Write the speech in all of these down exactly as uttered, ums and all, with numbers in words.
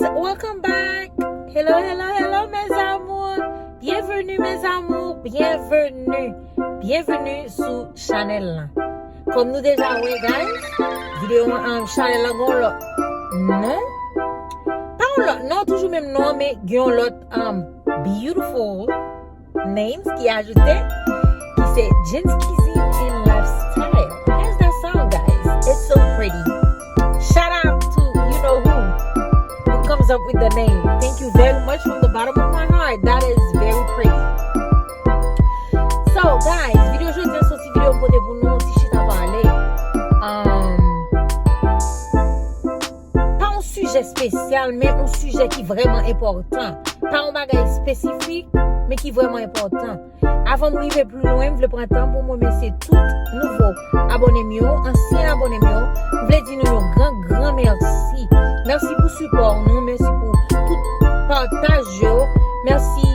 Welcome back. Hello, hello, hello, mes amours. Bienvenue, mes amours. Bienvenue. Bienvenue sou chanèl lan. Kòm nou deja wè, guys, videyo an, um, chanèl lan gon lòt non. Pa yon lòt non, toujou menm non, men gen yon lòt, um, beautiful names ki ajoute, ki se Jen's Cuisine and Lifestyle. How's that sound, guys? It's so pretty. Shout out to you know who, who comes up with the name. Thank you very much from the bottom of my heart. That is very pretty. So, guys, videyo jodi an se yon ti videyo m pote pou nou, ti chita pale. Um, pa yon sijè espesyal, men yon sijè ki vrèman enpòtan. Pa yon bagay espesifik, men ki vrèman enpòtan. Avan m rive pli lwen, m vle pran tan pou m remèsye tout nouvo abòne m yo, ansyen abòne m yo. M vle di nou yon gran, gran mèsi. Mèsi pou sipò nou, mèsi pou tout pataj yo, mèsi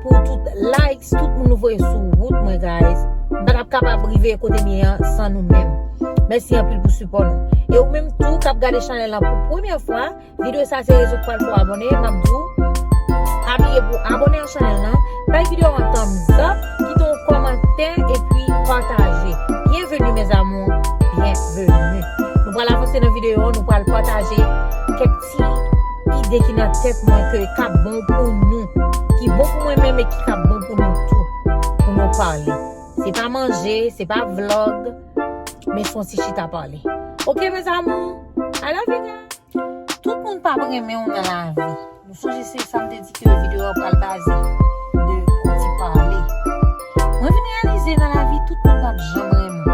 pou tout likes, tout moun nou voye sou wout mwen, guys. M pa t ap kapab rive kote m ye an san nou menm. Mèsi anpil pou sipò nou. E ou menm tou k ap gade chanèl lan pou premyè fwa, videyo sa se rezon k pral fè w abòne, m ap di w, pa bliye pou abòne ak chanèl lan, bay videyo an thumbs up, kite yon kòmantè, epi pataje. Bienvenue, mes amours, bienvenue. Nou pral avanse nan videyo an, nou pral pataje kèk ti ide ki nan tèt mwen ke k ap bon pou nou, ki bon pou mwen menm e ki k ap bon pou nou tou, pou nou pale. Se pa manje, se pa vlog, men se yon ti chita pale. Ok, mes amours, I love you guys. Tout moun p ap renmen w nan lavi. Nou sonje se sa m te di ke videyo a pral baze de yon ti pale. Mwen vin reyalize nan lavi tout moun p ap janm renmen w.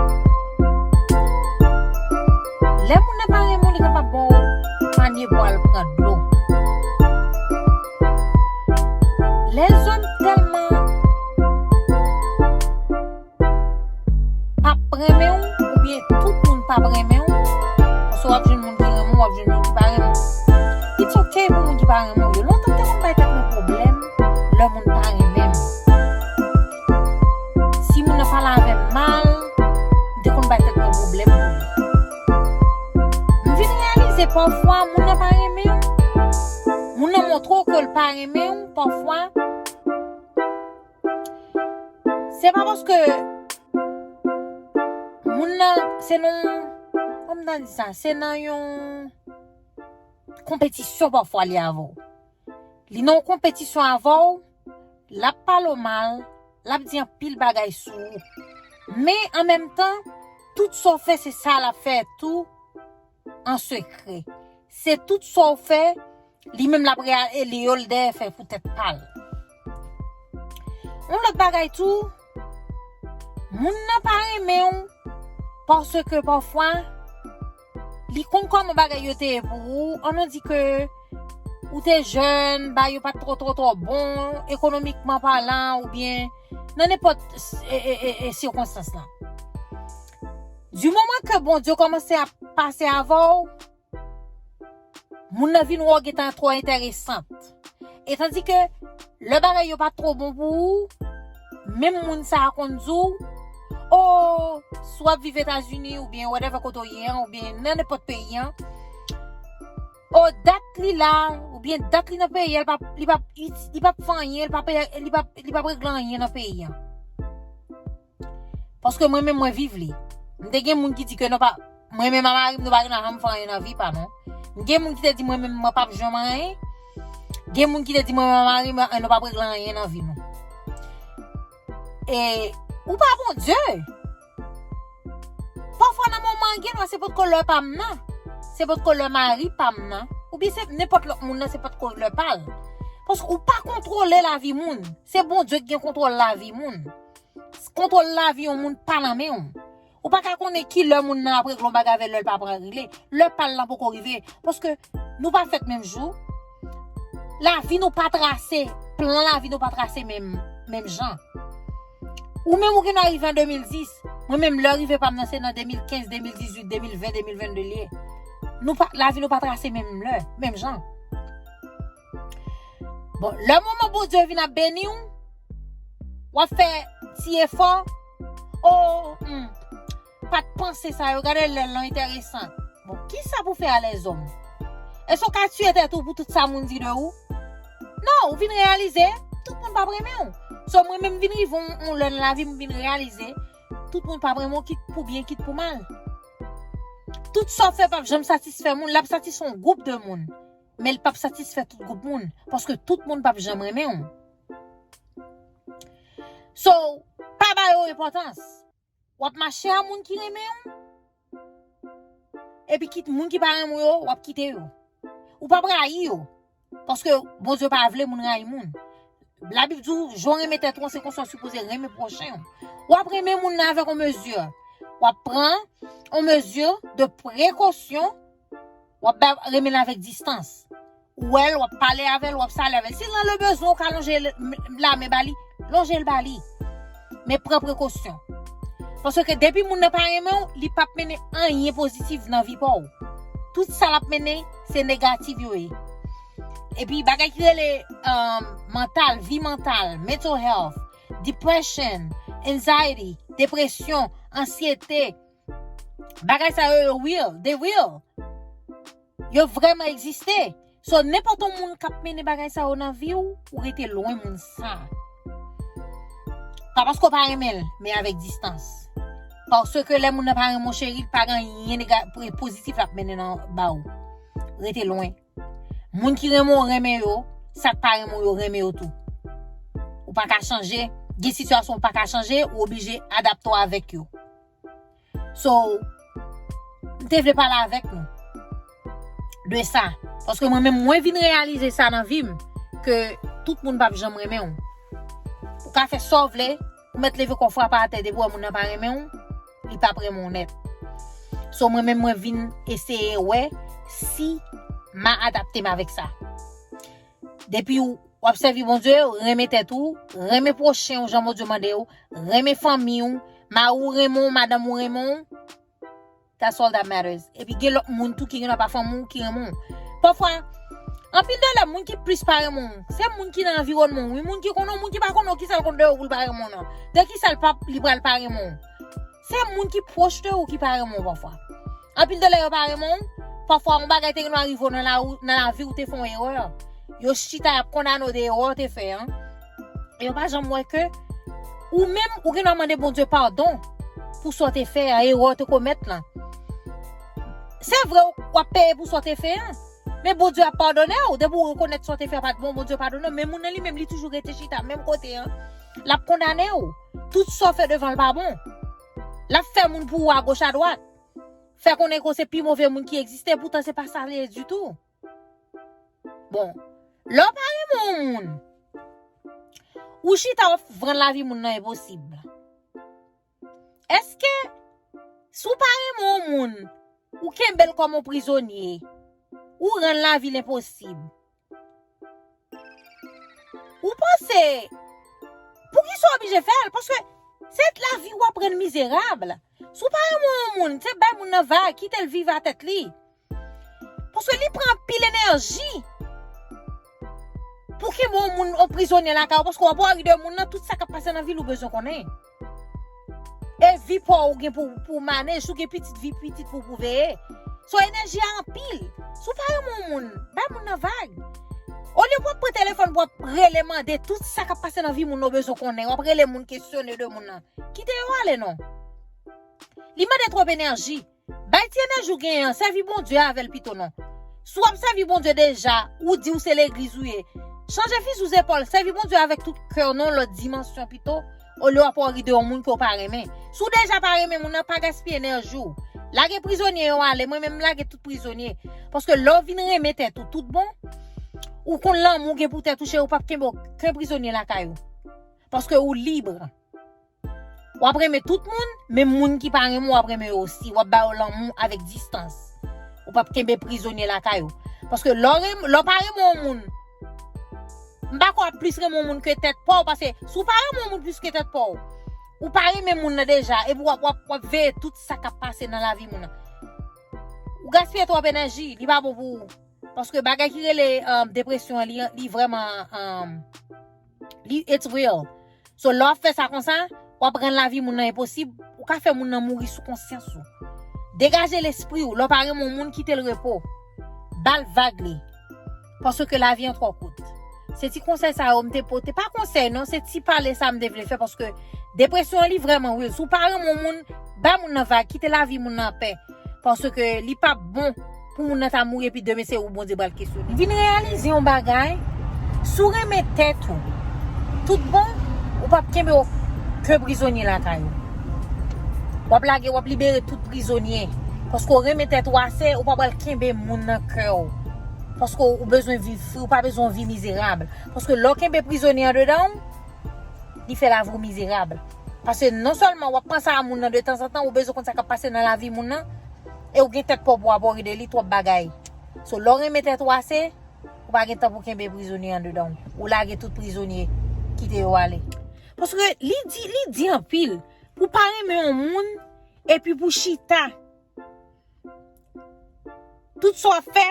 Lè moun nan pa renmen w, li kapab ba w panye pou al pran dlo. Lèzòm tèlman p ap renmen w, oubyen tout moun p ap renmen w, paske w ap jwenn moun ki renmen w, w ap jwenn moun ki pa renmen w. It's ok pou moun ki pa renmen w yo. Lontan m te konn bay tèt mwen pwoblèm lè moun pa renmen m. Si moun nan pale avè m mal, m te konn bay tèt mwen pwoblèm pou li. M vin reyalize pafwa moun nan pa renmen w, moun nan montre w ke l pa renmen w, pafwa, se pa paske moun nan se nan, kòman m ta di sa, se nan yon konpetisyon pafwa li avè w. Li nan yon konpetisyon avè w, l ap pale w mal, l ap di anpil bagay sou ou. Men an menm tan, tout sa w fè, se sa l ap fè tou an sekrè. Se tout sa w fè, li menm l ap reyale yo l dèyè fè pou tèt pa l. Yon lòt bagay tou, moun nan pa renmen w paske pafwa li konn kòman bagay yo te ye pou ou. Ann nou di ke ou te jèn, bagay yo pa t twò twò twò bon, ekonomikman palan, oubyen nan nenpòt e, e, e, e sikonstans la. Di moman ke Bondye kòmanse ap pase avè w, moun nan vin wè w gentan twò enteresant. E tandi ke lè bagay yo pa t twò bon pou ou, menm moun sa a konn di w, o, si w ap viv Etazini oubyen whatever kote w ye an, oubyen nan nenpòt peyi an, o, dat li la, oubyen dat li nan peyi a, li p ap, li p ap, li p ap fè anyen, li p ap, li p ap, li p ap regle anyen nan peyi a. Paske mwen menm mwen viv li. M te gen moun ki di ke nou pa, mwen menm ak mari m, nou pa gen janm fè anyen nan vi pa nou. M gen moun ki te di mwen menm mwen p ap janm anyen. Gen moun ki te di mwen menm ak mari m, nou p ap regle anyen nan vi nou. E ou pa Bondye. Pafwa nan moman an gen lè se potko lè pa m nan. Se potko lè mari pa m nan. Oubyen se nenpòt lòt moun nan se potko lè pa l. Paske ou pa kontwole lavi moun. Se Bondye ki gen kontwòl lavi moun. Kontwòl lavi yon moun pa nan men w. Ou pa ka konnen ki lè moun nan ap regle yon bagay avè l, lè l pa pran regle. Lè pa l lan poko rive. Paske nou pa fèt menm jou. Lavi nou pa trase. Plan lavi nou pa trase menm, menm jan. Ou menm ou gen dwa rive an de mil dis. Mwen menm lè rive pa m nan se nan de mil kenz, de mil dizuit, de mil ven, de mil vennde l ye. Nou pa, lavi nou pa trase menm lè, menm jan. Bon, lè moman Bondye vin ap beni w, w ap fè ti efò. O, hmm, pa t panse sa yo, gade lè l lan enteresan. Bon, kisa pou fè a lèzòm? Èske w ka tiye tèt ou pou tout sa moun di de ou? Non, ou vin reyalize, tout moun p ap renmen w. So, mwen menm vin rive yon, yon lè nan lavi m, m vin reyalize, tout moun p ap renmen w, kit pou byen, kit pou mal. Tout sa w fè p ap janm satisfè moun, l ap satisfè yon gwoup de moun. Men l p ap satisfè tout gwoup moun, paske tout moun p ap janm renmen w. So, pa ba yo enpòtans. W ap mache a moun ki renmen w, epi kit moun ki pa renmen w yo, w ap kite yo. Ou p ap rayi yo, paske Bondye pa vle moun rayi moun. Labib di w, jan w renmen tèt ou an, se konsa w sipoze renmen pwochen w. W ap renmen moun nan avèk yon mezi. W ap pran yon mezi de prekosyon. W ap bay, renmen l avèk distans. Ou wè l, w ap pale avè l, w ap sale avè l. Si nan le bezwen, ou ka lonje l, lamen ba li, lonje l ba li. Men pran prekosyon. Paske depi moun nan pa renmen w, li p ap mennen anyen pozitif nan vi pa w. Tout sa l ap mennen, se negatif yo ye. Epi bagay ki rele, um, mantal, vi mantal, mental health, depression, anxiety, depresyon, ansyete, bagay sa yo, yo real, they real. Yo vrèman egziste. So, nenpòt yon moun k ap mennen bagay sa yo nan vi w, ou rete lwen moun sa. Pa paske w pa renmen l, men avèk distans. Paske lè moun nan pa renmen w, cheri, pa gen anyen nega-, pozitif l ap mennen nan, ba w. Rete lwen. Moun ki renmen w, renmen yo. Sa k pa renmen w, yo renmen yo tou. Ou pa ka chanje. Gen sitiyasyon ou pa ka chanje, ou oblije adapte w avèk yo. So, m te vle pale avèk nou de sa. Paske mwen menm, mwen vin reyalize sa nan vi m, ke tout moun p ap janm renmen w. Ou ka fè sa w vle, ou mèt leve kò frape atè, depi w wè moun nan pa renmen w, li p ap renmen w nèt. So, mwen menm, mwen vin eseye wè si m a adapte m avèk sa. Depi w, w ap sèvi Bondye, renmen tèt ou, renmen pwochen w jan Bondye mande w, renmen fanmi w, mari w renmen w, madanm ou renmen w, that's all that matters. Epi gen lòt moun tou ki gen lòt pa fanmi w ki renmen w. Pafwa, anpil de lè, moun ki plis pa renmen w, se moun ki nan anviwònman w, wi, moun ki konnen w, moun ki pa konnen w, kisa l konn de ou pou l pa renmen w nan. De kisa l p ap, li pral pa renmen w. Se moun ki pwòch de ou ki pa renmen w pafwa. Anpil de lè yo pa renmen w, pafwa yon bagay te gen dwa rive w nan la, nan lavi w te fè yon erè. Yo chita y ap kondane w de erè w te fè an. E yo pa janm wè ke ou menm, ou gen dwa mande Bondye padon pou sa w te fè an, erè w te komèt lan. Se vre, w ap peye pou sa w te fè an. Men Bondye ap padone w. Depi w rekonèt sa w te fè a pa t bon, Bondye padone w. Men moun nan li menm, li toujou rete chita menm kote an. L ap kondane w. Tout sa w fè devan l pa bon. L ap fè moun pou ou agoch adwat. Fè konnen ke w se pi move moun ki egziste, poutan se pa sa l ye ditou. Bon, lè w pa renmen yon moun, ou chita w ap rann lavi moun nan enposib. Èske si w pa renmen yon moun, ou kenbe l kòm yon prizonye, ou rann lavi l enposib? Ou panse, poukisa w oblije fè l? Paske se lavi w ap rann mizerab. Si w pa renmen yon moun, se bay moun nan vag, kite l viv a tèt li. Paske li pran anpil enèji pou kenbe yon moun, yon prizonye lakay ou, paske w ap wori de moun nan, tout sa k ap pase nan vi l ou bezwen konnen. E vi pa w ou gen pou, pou w manej, si w gen pitit, vi pitit pou, pou w veye. So, enèji a anpil. Si w pa renmen yon moun, bay moun nan vag. Olye pou w ap pran telefòn pou w ap rele mande tout sa k ap pase nan vi moun nan ou bezwen konnen, w ap rele moun kesyone de moun nan. Kite yo ale non. Li mande twòp enèji. Bay ti enèji w genyen an, sèvi Bondye avè l pito non. Si w ap sèvi Bondye deja, ou di w se legliz ou ye, chanje fizi w zepòl, sèvi Bondye avèk tout kè w nan yon lòt dimansyon pito, olye w ap wori de yon moun ke w pa renmen. Si w deja pa renmen moun nan, pa gaspiye enèji w. Lage prizonye yo ale, mwen menm m lage tout prizonye. Paske lè w vin renmen tèt ou tout bon, ou konn lanmou w gen pou tèt ou, cheri, ou p ap kenbe okenn prizonye lakay ou. Paske ou lib. W ap renmen tout moun, menm moun ki pa renmen w, w ap renmen yo osi. W ap ba yo lanmou avèk distans. Ou p ap kenbe prizonye lakay ou. Paske lè w renm-, lè w pa renmen yon moun, m pa kwè w ap plis renmen yon moun ke tèt pa w, paske si w pa renmen yon moun plis ke tèt pa w, ou pa renmen moun nan deja, epi w ap, w ap, w ap veye tout sa k ap pase nan lavi moun nan. Ou gaspiye twòp enèji, li pa bon pou ou. Paske bagay ki rele, um, depresyon an, li, li vrèman, um, li, it's real. So, lè w ap fè sa konsa, w ap rann lavi moun nan enposib, ou ka fè moun nan mouri sou konsyans ou. Degaje lespri w, lè w pa renmen yon moun, kite l repo. Ba l vag li. Paske lavi an twò kout. Se ti konsèy sa yo m te pote. Pa konsèy non, se ti pale sa m te vle fè paske depresyon an li vrèman real. Si w pa renmen yon moun, bay moun nan vag, kite lavi moun nan anpè. Paske li p ap bon pou moun nan ta mouri epi demen se ou Bondye pral kesyone. Vin reyalize yon bagay, si w renmen tèt ou, tout bon, ou p ap kenbe okenn prizonye lakay ou. W ap lage, w ap libere tout prizonye. Paske w renmen tèt ou ase, ou pa pral kenbe moun nan kè w. Paske w bezwen viv fri, ou pa bezwen yon vi mizerab. Paske lè w kenbe prizonye andedan w, li fè lavi w mizerab. Paske non sèlman w ap panse a moun nan de tanzantan, ou bezwen konn sa k ap pase nan lavi moun nan, e ou gen tèt pa w pou w ap wòri de li, twòp bagay. So, lè w renmen tèt ou ase, ou pa gen tan pou kenbe prizonye andedan w. Ou lage tout prizonye, kite yo ale. Paske li di, li di anpil. Pou pa renmen yon moun, epi pou chita. Tout sa w ap fè,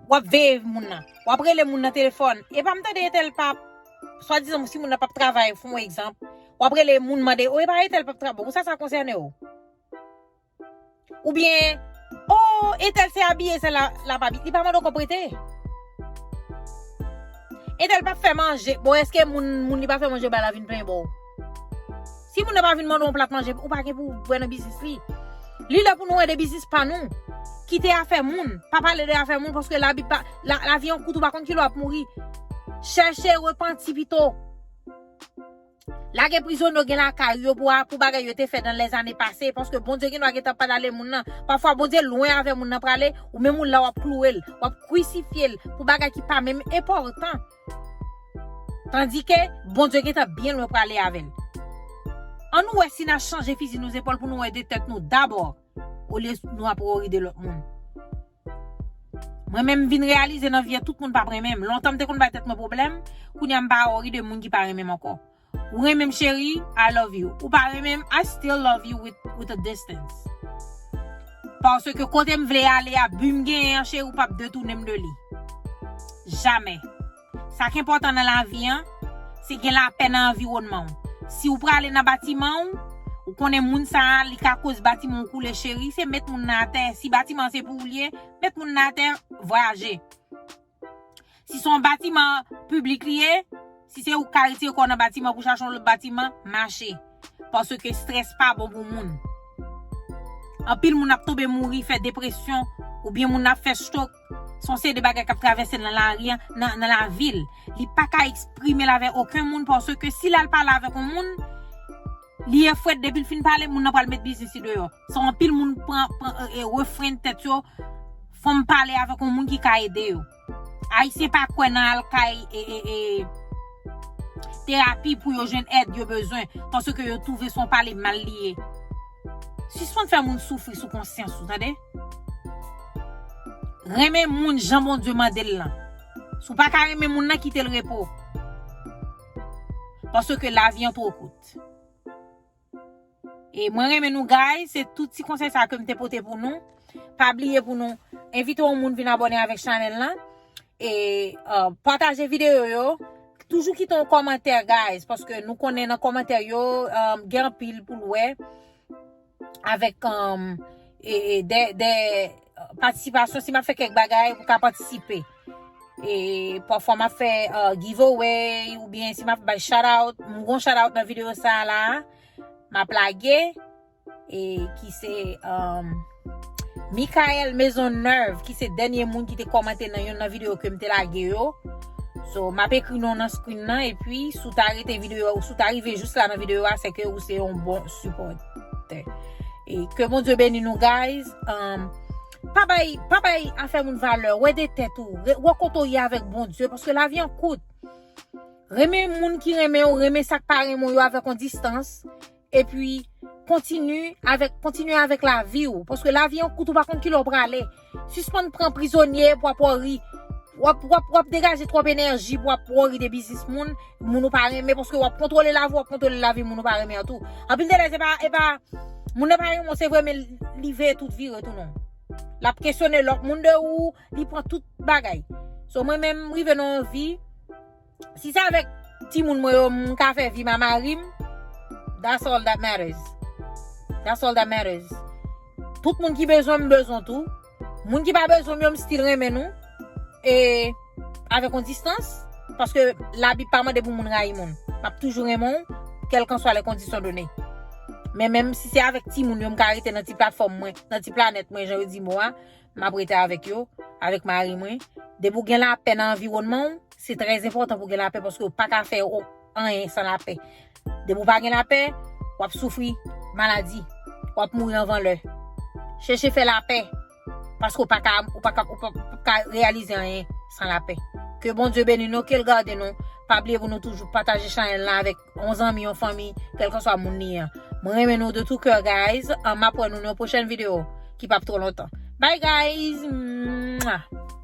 w ap veye moun nan. W ap rele moun nan telefòn. E pa m tande entèl p ap, swadizan si moun nan p ap travay, fè yon egzanp. W ap rele moun mande, o e pa entèl p ap travay. Bon, sa, sa konsène w. Oubyen, o, entèl se abiye, se la, l ap abiye. Li pa mande w kòb rete. Entèl p ap fè manje. Bon, èske moun, moun li pa fè manje, ba la vin plenyen ba w? Si moun nan pa vin mande w yon plat manje, ou pa gen pou w bwè nan biznis li. Li lè pou nou wè de biznis pa nou. Kite afè moun. Pa pale de afè moun, paske Labib pa, la, lavi an kout, ou pa konn kilè w ap mouri. Chèche repanti pito. Lage prizonye yo gen lakay yo pou, pou bagay yo te fè nan lèzane pase, paske Bondye gen dwa gentan pa t ale moun nan. Pafwa, Bondye lwen avè moun nan prale, ou menm ou la w ap klouwe l, w ap krisifye l pou bagay ki pa menm enpòtan. Tandike Bondye gentan byen lwen prale avè l. Ann nou wè si n a chanje fizi nou zepòl pou nou wè de tèt nou dabò, olye nou ap wòri de lòt moun. Mwen menm vin reyalize nan vi a tout moun p ap renmen m. Lontan m te konn bay tèt mwen pwoblèm, kounye a m pa wòri de moun ki pa renmen m ankò. Ou renmen m cheri, I love you. Ou pa renmen m, I still love you with, with a distance. Paske kote m vle ale a, bi m genyen an, cheri, ou p ap detounen m de li. Jamè. Sa k enpòtan nan lavi an, se gen lapè nan anviwònman w. Si w prale nan batiman w, ou konnen moun sa a, li ka koz batiman w koule, cheri, se met moun nan atè. Si batiman an se pou ou l ye, met moun nan atè, vwayaje. Si se yon batiman piblik li ye, si se ou k ka retire kò w nan batiman pou chache yon lòt batiman, mache. Paske estrès pa bon pou moun. Anpil moun ap tonbe mouri, fè depresyon, oubyen moun ap fè stroke. Se yon seri de bagay k ap travèse l nan lari an, nan, nan lavi l. Li pa ka eksprime l avèk okenn moun, paske si l al pale avèk yon moun, li efwèt, depi l fin pale, moun nan pral met biznis li deyò. So, anpil moun pran, pran, e, e, refren tèt yo, fò m pale avèk yon moun ki ka ede yo. Ayisyen pa kwè nan al kay, e, e, e, terapi pou yo jwenn èd yo bezwen, paske yo twouve se yon pale mal li ye. Sispann fè moun soufri sou konsyans ou, tande? Renmen moun jan Bondye mande l lan. Si w pa ka renmen moun nan, kite l repo. Paske lavi an twò kout. E mwen renmen nou, guys. Se tout ti konsèy sa ke m te pote pou nou. Pa bliye pou nou envite yon moun vin abòne avèk chanèl lan. E, uh, pataje videyo yo. Toujou kite yon kòmantè, guys, paske nou konnen nan kòmantè yo, um, gen anpil pou l wè. Avèk, um, e, e, de, de, uh, patisipasyon, si m ap fè kèk bagay, ou ka patisipe. E pafwa m ap fè, uh, giveaway, oubyen si m ap bay shout out, m gon shout out nan videyo sa a la, m ap lage, e ki se, um, Michael Maisonneuve, ki se dènye moun ki te kòmante nan youn nan videyo ke m te lage yo. So, m ap ekri non nan screen nan, epi si w ta rete videyo, si w ta rive jis la nan videyo a, se ke ou se yon bon sipòtè. E ke Bondye beni nou, guys. Um, pa bay, pa bay afè moun valè. Wè de tèt ou. Re-, wè kote w ye avèk Bondye, paske lavi an kout. Renmen moun ki renmen w, renmen sa k pa renmen w yo avèk yon distans. Epi, kontinye avèk, kontinye avèk lavi w. Paske lavi an kout, ou pa konn kilè w prale. Sispann pran prizonye pou w ap wòri. W ap, w ap, w ap degaje twòp enèji pou w ap wòri de biznis moun, moun ou pa renmen, paske w ap kontwole lavi w, w ap kontwole lavi moun ou pa renmen an tou. Anpil de lè, se pa, e pa, moun nan pa renmen w, se vre, men li veye tout vire tou non. L ap kesyone lòt moun de ou, li pran tout bagay. So, mwen menm, m rive nan yon vi, si se avèk timoun mwen yo, m ka fè vi m a mari m, that's all that matters. That's all that matters. Tout moun ki bezwen m, m bezwen tou. Moun ki pa bezwen m yo, m still renmen nou. e avèk yon distans, paske Labib pa mande pou moun rayi moun. M ap toujou renmen w, kèlkanswa lè kondisyon done. Men menm si se avèk timoun yo m ka rete nan ti platfòm mwen, nan ti planèt mwen, jan yo di mo a, m ap rete avèk yo, avèk mari mwen. Depi w gen lapè nan anviwònman w, se trè enpòtan pou w gen lapè paske w pa ka fè o- anyen san lapè. Depi w pa gen lapè, w ap soufri maladi, w ap mouri anvan lè. Chèche fè lapè, paske w pa ka, ou pa ka, ou pa, ou pa ka reyalize anyen san lapè. Ke Bondye beni nou, ke l gade nou. Pa bliye pou nou toujou pataje chanèl la avèk yon zanmi, yon fanmi, kèlkanswa moun li an. Mwen renmen nou de tout cœur, guys. An, m ap wè nou nan yon pwochèn videyo ki p ap twò lontan. Bye, guys! Mwah!